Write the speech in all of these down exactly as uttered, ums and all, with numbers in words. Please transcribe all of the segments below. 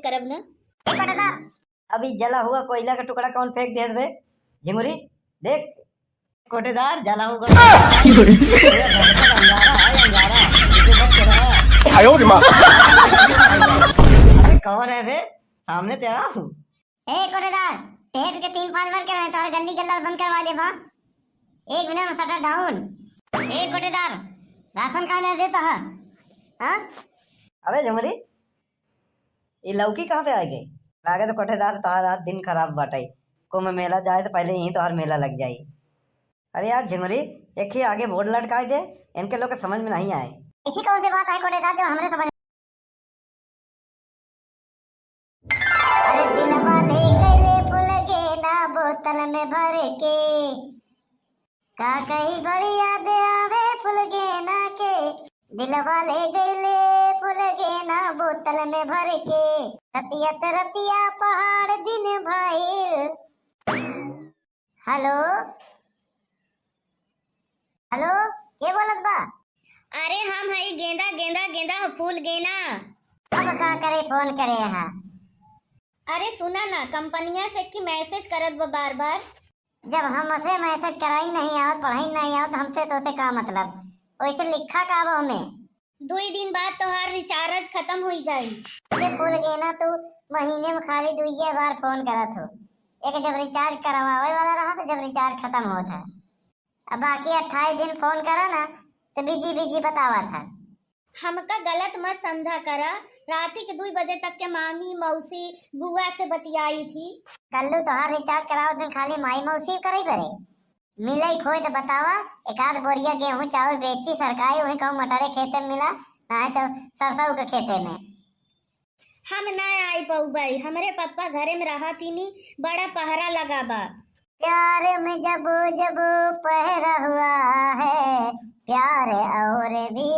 करब न। ए कोटेदार, अभी जला हुआ कोयला का टुकड़ा कौन फेंक देत बे? झिंगुरी, देख, कोटेदार, जला हुआ। अंगारा है, अंगारा। इसे मत चढ़ा। आयो रे माँ। अबे कौन है बे? सामने तेरा। ए कोटेदार, ठेठ के तीन पाँच बार कहे, तोहरे गल्ली गल्ला बंद करवा देबा। एक मिनट में शटर डाउन। ए कोटेदार, राशन काहे ना देता है? हाँ? अबे झिंगुरी, ई लौकी कहाँ से आ गई? लागे तो कोटेदार तोहार आज दिन खराब बाटे। कुंभ मेला जाए से पहले यहीं तोहार मेला लग जाई। अरे यार झिंगुरी, एक ही आगे बोर्ड लटकाए दे, इनके लोग के समझ में नहीं आए। ऐसी कौन सी बात है कोटेदार जो हमरे समझ अरे दिलवा ले गईले फूल गेना बोतल में भर के। का कही बड़ी याद आवे फूल गेना के। दिलवा ले गईले फूल गेना बोतल में भर के। रतिया त रतिया पहाड़ दिन भइल। हेलो, हेलो, के बोलत बा? अरे हम हई गेंदा, गेंदा, गेंदा, फूल गेना। अब का करे फोन करे हा? अरे सुना ना, कंपनिया से की मैसेज करत बा बार बार। जब हमसे मैसेज कराई नहीं आवत, पढ़ाई नहीं आवत, हमसे तोसे का मतलब? वैसे लिखा का बा हमें? दुई दिन बाद तोहार रिचार्ज खत्म हुई जाई। अरे फूल गेना, तू महीने में खाली दुइये बार फोन करत हो। एक जब रिचार्ज करवावे वाला रहा तो जब रिचार्ज खत्म होत है, अब बाकी अट्ठाईस दिन फोन करा ना तो बिजी बिजी बतावत है। हमका गलत मत समझा करा, राती के दुई बजे तक के मामी मौसी बुआ से बतियाई थी। कल्लू तोहार रिचार्ज करावत दिन खाली माई मौसी करे पड़े। मिलई खोए तो बतावा, एक आध बोरिया गेहूं चाउर बेची सरकाई, वहीं कहूँ मटरे खेते में मिला, नाहीं तो सरसों के खेते में। हम ना आई पउबई, हमरे पप्पा घरे में रहा थीनी, बड़ा पहरा लगा बा। प्यार में जब जब पहरा हुआ है, प्यार और भी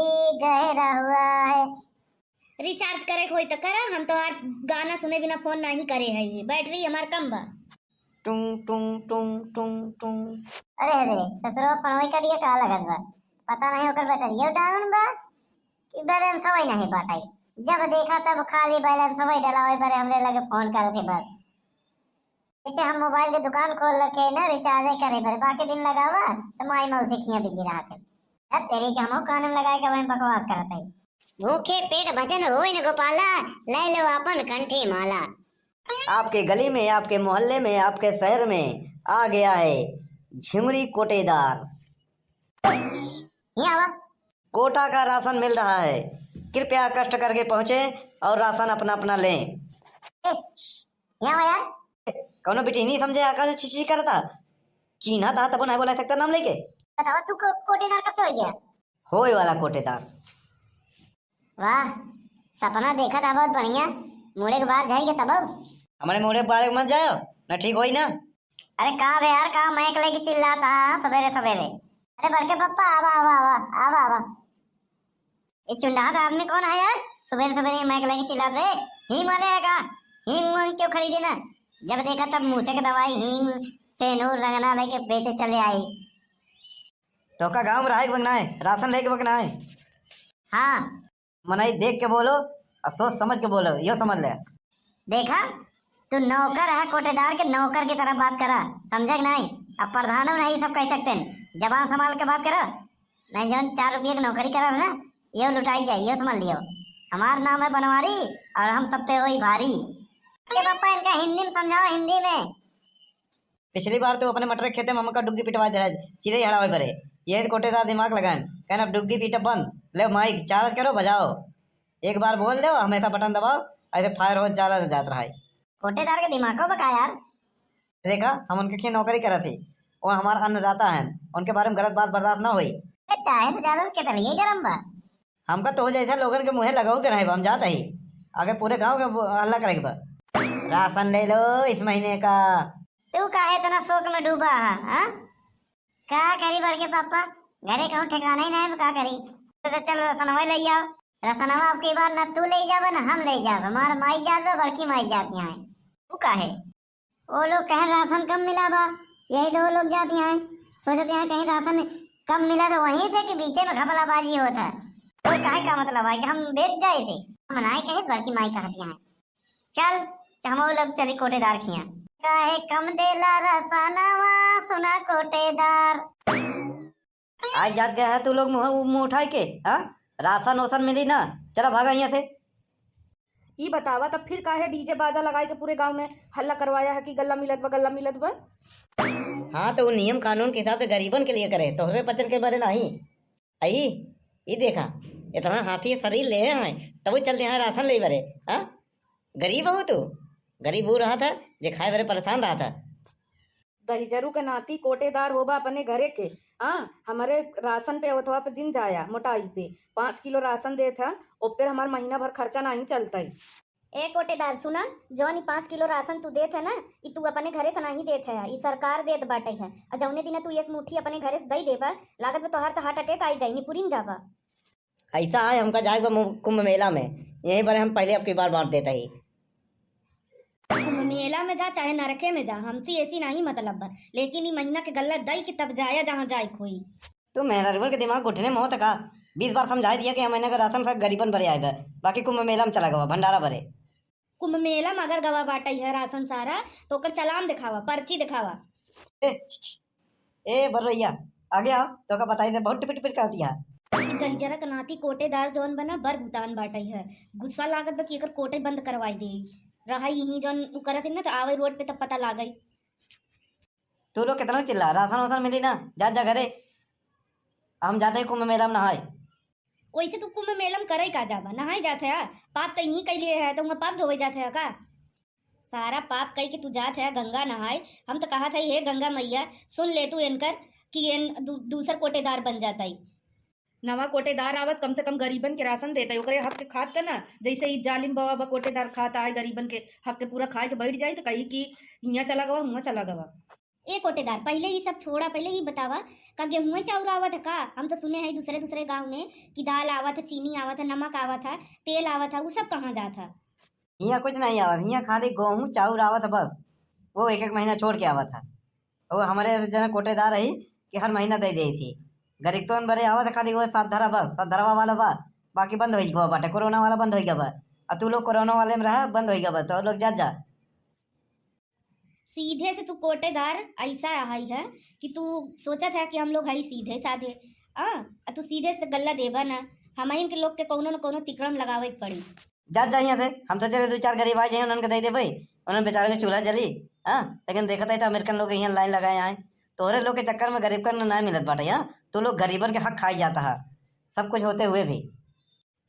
गहरा हुआ है। रिचार्ज करे के होई त करा, हम तोहार गाना सुने बिना फोन नाही करे हई, बैटरी हमार कम बा। टुंग टुंग टुंग टुंग टुंग। अरे अरे, ससुरवा फोनवा कट गया का लगत बा? पता नहीं ओकर बैटरिया डाउन बा कि बैलेंस हवाई नहीं बाटाई। जब देखा तब खाली बैलेंस हवाई डलावे बरे हमरे लगे फोन करत है बस। जैसे हम मोबाइल के दुकान खोल रखे है ना, रिचार्ज करे बरे, बाकी दिन लगावा तो माई मौसी खिया बिजी रहत है। अब तेरे के हमहू कान में लगाए के वहीं बकवास करत है। भूखे पेट भजन होई न गोपाला, ले लो आपन कंठी माला। आपके गली में, आपके मोहल्ले में, आपके शहर में आ गया है झिंगुरी कोटेदार। यहाँ आवा। कोटा का राशन मिल रहा है, कृपया कष्ट करके पहुँचे और राशन अपना अपना लें। ए, यहाँ आवा यार। कौनो बिटिहनी समझे आका जो छी छी करता? चीन्हा तहा तबो नहीं बोला सकता नाम लेके। बतावा तू को-, कोटेदार कब से हो गया? होए वाला कोटेदार। वाह, सपना देखा था बहुत बढ़िया, मुड़े के बाल झाई के तब। हमारे मुड़े के बाल मत जायो ना, ठीक होई ना। अरे का बे यार, का माइक लेके चिल्लाता है सवेरे सवेरे? अरे बड़के पप्पा, आवा, आवा, आवा, आवा, आवा। ये चुंडा का आदमी कौन है यार? सवेरे सवेरे माइक लेके चिल्लाते, हींग वाले है का? हींग वांग क्यों खरीदे ना? जब देखा तब मूसे के दवाई, हींग, सेनूर, रंगना लेके बेचे चले आई। तोहका गाँव में रहे के बा कि नाहीं, राशन लेके बा कि नाहीं? हाँ। मनई देख के बोलो और सोच समझ के बोलो, यो समझ ले। देखा, तू नौकर है, कोटेदार के नौकर की तरह बात करा, समझे कि नाहीं? अब प्रधानो नहीं सब कह सकते हैं, जबान संभाल के बात करा, नहीं जौन चार रुपये की नौकरी करा है ना, यो लुटाई जाए, यो समझ लियो। हमार नाम है बनवारी और हम सब पे होई भारी। अरे पापा, इनका हिंदी में समझाओ, हिंदी में। पिछली बार तू अपने मटर के खेते में हमका डुग्गी पिटवा दे रहे, चिरई हड़ावे बरे। यही तो कोटेदार दिमाग लगान, कहन अब डुग्गी पीटब बंद। ले माइक चार्ज करो, बजाओ। एक बार बोल दो, हमेशा बटन दबाओ, ऐसे फायर हो जाला जात रहा है। कोटेदार के दिमागो बका यार। देखा, हम उनके खिया नौकरी करत ही, वो हमार अन्नदाता हैं, उनके बारे में गलत बात बर्दाश्त ना होई। ए, चाहे तो ज्यादा के तलिए गरम बा। हमका तो हो जाए था, लोगन के मुँहे लगाऊ के रहे, हम जात ही। आगे पूरे गाँव के बो-, हल्ला करे के बा। राशन ले लो इस महीने का। तू काहे इतना शोक में डूबा है, हाँ? का करी बड़के पापा, घरे कहूँ ठिकाना ही नहीं, का करी? तो चल रसनवा ले आओ। रसनवा अब की बार न तू ले जाबे, न हम ले जाबे। हमार माई जात बा, बड़की माई जात यहाँ है। तू काहे? वो लोग कहे राशन कम मिला बा, यही दो लोग जात यहाँ है। सोचत यहाँ कहीं राशन कम मिला तो वहीं से कि बीचे में घपलाबाजी होत है। और कहे का मतलब है कि हम बेच जाए थे? हम नाई कहे, बड़की माई कहत यहाँ है। चल, हमहू लोग चली कोटेदार खिया। काहे कम देला रसनवा, सुना कोटेदार। आज जात गया है तू लोग मुँह, मुँह उठाए के, हाँ? राशन ओसन मिली ना, चला भागा यहाँ से। ई बतावा, तब फिर काहे डीजे बाजा लगाए के पूरे गांव में हल्ला करवाया है कि गल्ला मिलत बा, गल्ला मिलत बा? हाँ, तो वो नियम कानून के हिसाब से गरीबन के लिए करे, तोहरे पचन के बरे नहीं। आई, ई देखा, इतना हाथी शरीर ले हैं, तब चल यहाँ राशन ले बरे, हाँ? गरीब हो तू? गरीब वो रहा था, जे खाए बरे परेशान रहा था। दहिजरू के नाती कोटेदार होबा अपने घरे के, हाँ, हमरे राशन पे अवथवा पे जिन जाया, मोटाई पे। पाँच किलो राशन देत है, ओपर हमार महीना भर खर्चा नहीं चलतई। ए कोटेदार, सुना, जौन ई पाँच किलो राशन तू देत है ना, ई तू अपने घरे से नहीं देत है, ई सरकार देत बाटे है। आ जौने दिना तू एक मुट्ठी अपने घरे से दई देबा, लागत बा तोहार तो heart attack आई जाई, निपुरिन जाबा। ऐसा है, हमका जाए बा मु-, कुंभ मेला में, यहीं पर हम पहले अब की बार बांट देता ही। कुंभ मेला में जा चाहे नरके में जा, हमसे ऐसी नहीं मतलब बा, लेकिन ई महीना के गल्ला दई के तब जाया जहाँ जाए कोई। तू मेहरारुअन के दिमाग घुटने में होत का? बीस बार समझाई दिया कि हम महीना का राशन सब गरीबन बरे आए बा, बाकी कुंभ मेला में चला गवा भंडारा बरे। कुंभ मेला में अगर गवा बाटई है राशन सारा, तो ओकर चालान दिखावा, पर्ची दिखावा। ए, ए बर्रैया, आगे आओ, तोका बताई दे, बहुत टिपिट टिपिट करती है। ई दहिजरा के नाती कोटेदार जौन बना, बर भूतान बाटई है। गुस्सा लागत बा कि एकर कोटे बंद करवाई दे। रहा यहीं जौन उ करत है ना, तो आवे रोड पे तब पता लागई। तू लोग कितना चिल्ला, राशन वासन मिली ना, जा जा घरे। हम जाते हैं कुंभ मेला में नहाए। वैसे तू कुंभ मेला में करे का जाबा, नहाए जात है, पाप तो यहीं कैले है, तो वहाँ पाप धोवे जात है का? सारा पाप कई के तू जात है गंगा नहाए। हम तो कहत है, हे गंगा मैया, सुन ले तू इनकर कि इन दू-, दूसर कोटेदार बन जाता है। नवा कोटेदार आवत, कम से कम गरीबन के राशन देता है, ओकरे हक के खात का ना, जैसे ई जालिम बाबा बा कोटेदार खाता है, गरीबन के हक के पूरा खाए के बैठ जाए तो कही कि हियाँ चला गवा, हुआँ चला गवा। ए कोटेदार, पहिले ई सब छोड़ा, पहिले ई बतावा, का गेहुआ चाउर आवत है का? हम तो सुने है दूसरे दूसरे गांव में कि दाल आवत है, चीनी आवत है, नमक आवत है, तेल आवत है, उ सब कहाँ जात है? हियाँ कुछ नहीं आवत, हियाँ खाली गेहूँ चाउर आवत है बस, वो एक एक महीना छोड़ के आवत है। वो हमारे जना कोटेदार रही कि हर महीना दे देई थी। गरीब तो बरे आवत है खाली वो सात धरा बस, सात धरवा वाला बा, बाकी बंद होई गवा बाटे, कोरोना वाला बंद होई गवा बा। आ तू लोग कोरोना वाले में रहा, बंद होई गवा बा, तो लोग जा जा। सीधे से तू कोटेदार ऐसा आई है कि तू सोचत है कि हम लोग हई सीधे साधे। आ, आ तू सीधे से गल्ला देबा ना, हमहिन के लोग के कौनो न कौनो तिकड़म लगावे के पड़ी। जा, जा यहाँ से, हम सोचे रहे दो चार गरीब आ जाए, उन्हन के दे देबे, उन्हन बेचारे के चूल्हा जली। हाँ, लेकिन देखत है तो अमेरिकन लोग यहाँ लाइन लगाए आए, तोहरे लोग के चक्कर में गरीब का ना मिलत बाटे। हाँ, तू लोग गरीबन के हक खाई जाता है, सब कुछ होते हुए भी।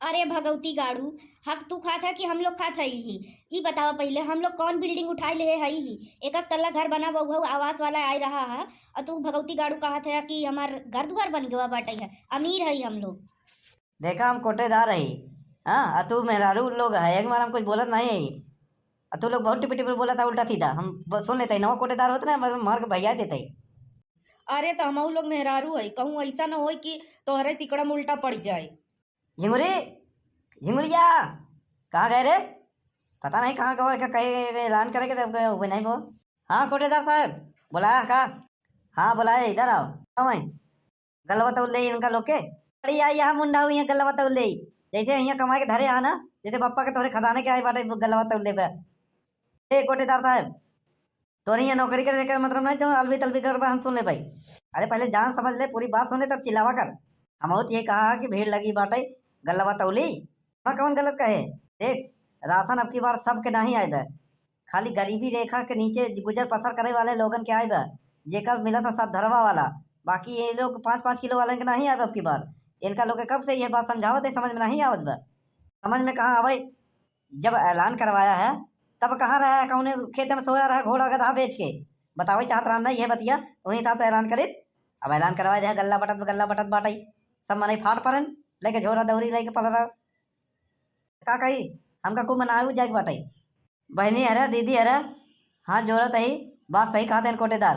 अरे भगौती गाड़ू, हक तू खात है कि हम लोग खात है ही? ई बतावा पहिले, हम लोग कौन building उठाए ले है ही? एक एक तल्ला घर बना बहु आवास वाला आए रहा है, और तू भगौती गाड़ू कहत है कि हमार घर दुआर बन गवा बाटे है, अमीर है हम लोग। देखा, हम कोटेदार है, हाँ, आ तू मेहरारू लोग है, एक बार हम कुछ बोलत नहीं है, आ तू लोग बहुत टिपी टिपी बोलत है उल्टा सीधा। हम ब-, सुन लेते हैं, नवा कोटेदार होत ना, बस मार के भैया देते हैं। अरे, तो हमहू लोग मेहरारू है, कहूँ ऐसा न होई कि तोहरे तिकड़ा में उल्टा पड़ जाए। झिमुरी, झिमुरिया, कहाँ गए रे? पता नहीं कहाँ गवा, का कहे ऐलान करे के तब गए हुए नहीं वो। हाँ कोटेदार साहब, बुलाया का? हाँ बुलाए, इधर आओ। आओ भाई, गलवा तौल ले इनका लोग के। अरे यार, यहाँ मुंडा हुई है गलवा तौल ले, जैसे यहाँ कमाए के धरे आ ना, जैसे पप्पा के तोहरे खजाने के आए बाटे गलवा तौल ले बे। ए कोटेदार साहब, तोहरे यहाँ नौकरी करे के मतलब नहीं, तो अलवी तलवी करबा, हम सुन ले भाई। अरे पहले जान समझ ले, पूरी बात सुन ले तब चिल्लावा कर। हम बहुत ये कहा कि भीड़ लगी बाटे, गलवा तौली। मैं कौन गलत कहे? देख, राशन अब की बार सबके नहीं आए बे, खाली गरीबी रेखा के नीचे गुजर बसर करे वाले लोगन के आए बे, जेकर मिला था सात धरवा वाला। बाकी ये लोग पाँच पाँच किलो वालन के नहीं आए बे अब की बार। इनका लोग के कब से ये बात समझावत है, समझ में नहीं आवत बे। समझ में कहाँ आवे? जब ऐलान करवाया है, तब कहाँ रहा है? कौने खेत में सोया रहा घोड़ा गधा बेच के? बतावे चाहत रहा नहीं है बतिया, वहीं था तो ऐलान करित। अब ऐलान करवाए दे, गल्ला बटत, गल्ला बटत बाटई। सब मनई फाट परन, लेके झोरा दौरी लेके पलरा। का कही, हमका कुंभ नहाए जाए के बाटई। बहनी हरा, दीदी हरा, हाथ जोड़त ही, बात सही कहत हैं कोटेदार।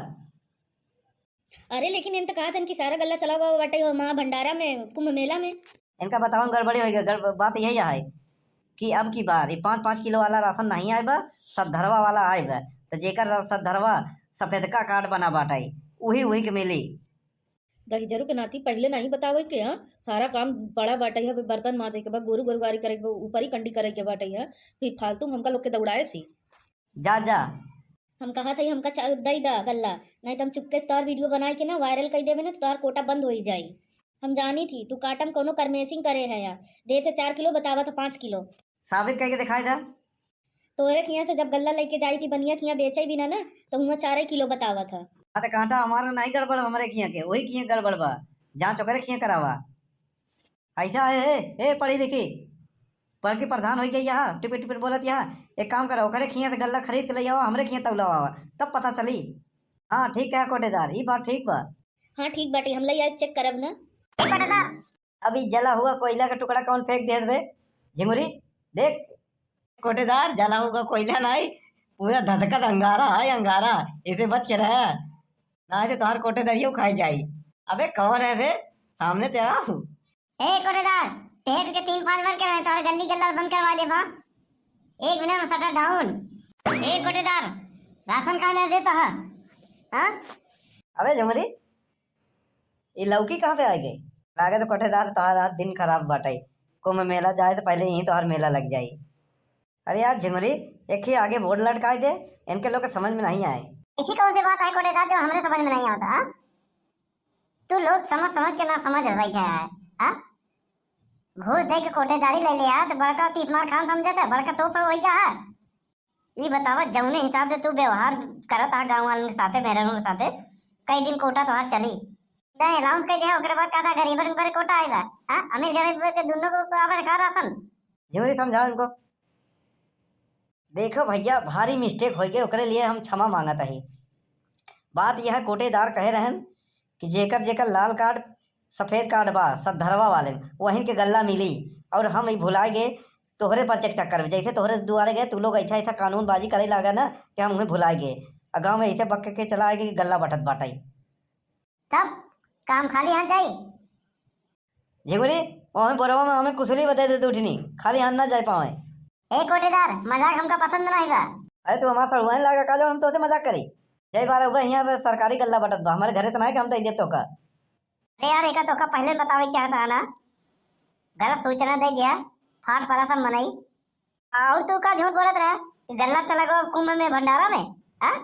अरे लेकिन इन तो कहत हन कि सारा गल्ला चला हुआ बाटे वो महा भंडारा में, कुंभ मेला में। इनका बतावन गड़बड़ी होई गई। गड़ब-, बात यही है कि अब की बार ये पाँच पाँच किलो वाला राशन नहीं आए बा, सद्धरवा वाला आए बा। तो जेकर रा-, सद्धरवा सफेदका कार्ड बना बाटे, उही उही के मिली। गहिजरू के नाती पहिले नहीं बतावे के, हाँ? सारा काम बड़ा बाटे है, बर्तन माजे के बा, गोरू गोरुवारी करे के बा, ऊपरी कंडी करे के बाटे है, फिर फालतू में हमका लोग के दौड़ाए सी। जा, जा। हम कहा था, हमका चा-, दई दा गल्ला, नहीं तो हम चुपके से तोहार वीडियो बनाए के ना वायरल कर देवे ना, तो तोहार कोटा बंद हो ही जाई। हम जानी थी, तू काटम कोनो करमेसिंग करे है या, देते चार किलो, बतावा था पाँच किलो। साबित करके दिखाई दा। तोरे खिया से जब गल्ला लेके जाई थी बनिया खिया बेचे भी ना ना, तो हुआ चार किलो बतावा था। हाँ, तो कांटा हमारा नहीं गड़बड़, हमरे खिया के, वही खिया गड़बड़ बा, जांच ओकरे खिया करावा। ऐसा है, ए, ए, पढ़ी लिखी, बड़की प्रधान होई गई यहाँ, टिपिट टिपिट बोलत यहाँ। एक काम करो, ओकरे खिया से गल्ला खरीद के ले आवा, हमरे खिया तौलावा, तब पता चली। हाँ, ठीक है कोटेदार, ई बात ठीक बा। हाँ, ठीक बाटे, हम ले आए, चेक करब ना। ए कोटेदार, अब ई जला हुआ कोयला का टुकड़ा कौन फेंक देत बे? झिंगुरी, देख। कोटेदार, जला हुआ कोयला नहीं, पूरा धधकत अंगारा है, अंगारा। इसे बच के रहे, नहीं तो तोहार कोटेदारियो खाई जाई। अबे कौन है बे सामने तेरा? ए कोटेदार, ठेठ के तीन पाँच बार कह रहे, तोहर गल्ली गल्ला बंद करवा देबा। एक मिनट में शटर डाउन। ए कोटेदार, राशन काहे नहीं देता है? हाँ? अबे झुमरी, ये लौकी कहाँ से आ गई? लागे तो कोटेदार तोहार आज दिन खराब बाटे। कुंभ मेला जाए से पहले यहीं तोहार मेला लग जाई। अरे यार झिंगुरी, एक ही आगे बोर्ड लटकाए दे, इनके लोग के समझ में नहीं आए। ऐसी कौन सी बात है कोटेदार जो हमरे समझ में नहीं आवता, हाँ? तू लोग समझ समझ के ना समझ बैठा है, हाँ? घूस दे के कोटेदारी ले ले यार, तो बड़का तीस मार खान समझता है, बड़का तोप है वही क्या है? ई बतावा, जौने हिसाब से तू व्यवहार करत आ गाँव वालन के साथे, मेहरारू के साथे, कई दिन कोटा तोहार चली? नहीं, अनाउंस कर दिया, ओकरे बाद का था, गरीबन पर कोटा आएगा, हाँ? अमीर गरीब के दोनों को, को आवे का राशन? झिंगुरी समझाओ इनको। देखो भैया, भारी मिस्टेक हो गए, ओकरे लिए हम क्षमा मांगत हई। बात यह कोटेदार कहे रहन कि जेकर जेकर लाल कार्ड, सफेद कार्ड बा, सद्धरवा वाले, वहिन के गल्ला मिली। और हम ई भुलाए गए तोहरे पर चक-, चक्कर में, जैसे तोहरे दुआरे गए, तू लोग ऐसा ऐसा कानूनबाजी करे लागा ना कि हम उन्हें भुलाए गए। आ गाँव में ऐसे बक के चला आए कि गल्ला बटत बाटे। तब काम खाली हाथ जाई? झिंगुरी, ओहे बोरवा में हमें कुसुली बदे दे उठनी, खाली हाथ ना जाए पावे। ए कोटेदार, मजाक हमका पसंद नहीं बा। अरे तू हमार सड़ुआइन लागा का जो हम तोसे मजाक करी? जय बार उबे हियां पे सरकारी गल्ला बटत बा, हमारे घरे तो नहीं कि हम दे देब तोका। अरे यार, एका तोका पहले बतावे के चाहता है ना, गलत सूचना दे दिया, फाट परा सब मनई। और तू का झूठ बोलत रहा कि गल्ला चला गवा कुंभ में भंडारा में, हाँ?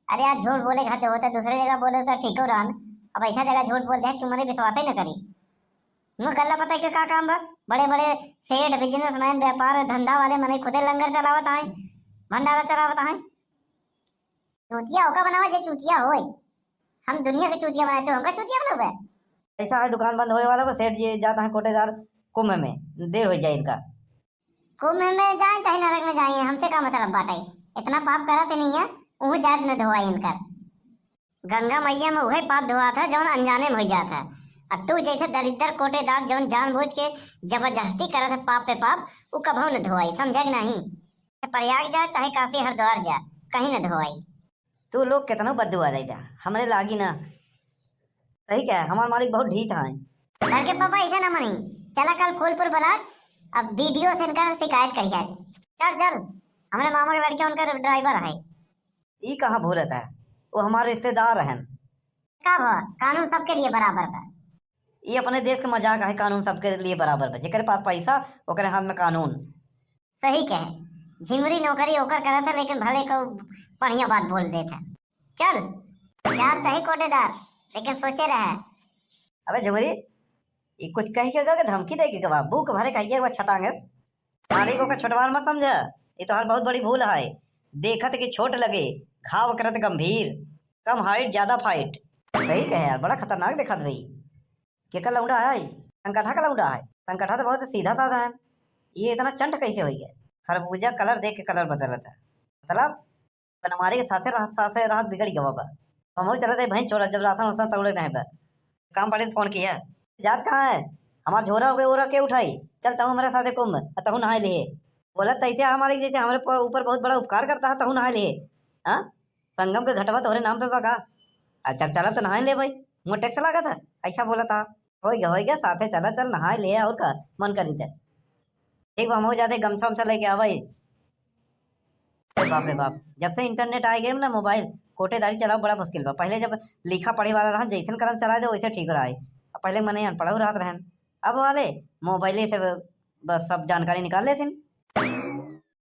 अरे यार, झूठ बोले खाते होते दूसरे जगह बोले तो ठीक हो रहन, अब ऐसा जगह झूठ बोल दे कि मने विश्वास ही न करी। मुँह गल्ला पता है कि का काम बा? बड़े बड़े सेठ, बिजनेसमैन, व्यापार धंधा वाले मने खुदे लंगर चलावत हैं, भंडारा चलावत हैं। चूतिया ओका बनावा जे चूतिया होए। हम दुनिया के चूतिया बनाए, तो हमका चूतिया बनावे? ऐसा है, दुकान बंद होए वाला बा, सेठ जी जाता है कोटेदार कुंभ में, देर हो जाए इनका। कुंभ में जाए चाहे नरक में जाए, हमसे का मतलब बाटे? इतना पाप करत नहीं है, उहू जात न धोआई इनकर। गंगा मैया में उहे पाप धोआत है जौन अनजाने में हो जात है। अब तू जैसे दरिद्र कोटेदार जौन जानबूझ के जबरदस्ती करत है पाप पे पाप, उ कभो न धोआई, समझे कि नहीं? प्रयाग जा चाहे काशी हरिद्वार जा, कहीं न धोआई। तू लोग केतनो बद्दुआ दे दा, हमरे लागी ना। सही कहे, हमार मालिक बहुत ढीठ हैं। घर के पापा ऐसे ना मनी। चला कल फूलपुर ब्लॉक, अब बीडीओ से इनका शिकायत करी जाए। चल चल, हमरे मामा के लड़के उनका ड्राइवर है। ई कहाँ भूलत है, वो हमारे रिश्तेदार हैं। का भा, कानून सबके लिए बराबर बा। ई अपने देश के मजाक है, कानून सबके लिए बराबर बा। जेकरे पास पैसा, ओकरे हाथ में कानून। सही कहे, झिंगुरी नौकरी ओकर करत है, लेकिन भले को बढ़िया बात बोल देत है। चल, चार तही कोटेदार, लेकिन सोचे रहे। अबे झिंगुरी, ई कुछ कह के गा के धमकी दे के गवा, बूक भरे कहिए गवा छटांगे। मालिक ओकर छोटवार मत समझ, ई तोहार बहुत बड़ी भूल है। देखत कि छोट लगे, घाव करत गंभीर। कम हाइट, ज्यादा फाइट। सही कहे यार, बड़ा खतरनाक देखत भाई। केकर लौंडा है? संकठा का लौंडा है। संकठा तो बहुत सीधा साधा है, ये इतना चंट कैसे हो गया? खरबूजा कलर देख के कलर बदलत है, मतलब बनवारी के साथे रहत, साथे रहत बिगड़ गवा बा। हमहू चलत है भैंस छोड़ा, जब राशन वासन तौले नहीं बा। काम पड़े तो फोन किया। जात कहाँ है? हमार झोरा हो गए, ओरा के उठाई? चल तहू हमारे साथे कुंभ, आ तहू नहाए लिहे। बोलत तैसे हमारे जैसे हमारे प-, ऊपर बहुत बड़ा उपकार करता है, तहू नहाए लिहे। हाँ, संगम के घटवा तोहरे नाम पे बा का? अच्छा चला तो नहाए ले भाई, मुँह टैक्स लागत है, ऐसा बोला था। हो गया, हो गया, साथे चला, चल नहाए ले, और का मन करी थे। ठीक बा, हम हो जाते गमछा उमछा लेके आवा ही। अरे बाप रे बाप, जब से इंटरनेट आ गए ना मोबाइल, कोटेदारी चलाओ बड़ा मुश्किल बा। पहिले जब लिखा पढ़े वाला रहन, जैसन कलम चलाए दे वैसे ठीक रहा। अब पहिले मने अनपढ़ऊ रहत रहन, अब वाले मोबाइले से ब-, बस सब जानकारी निकाल लेथिन।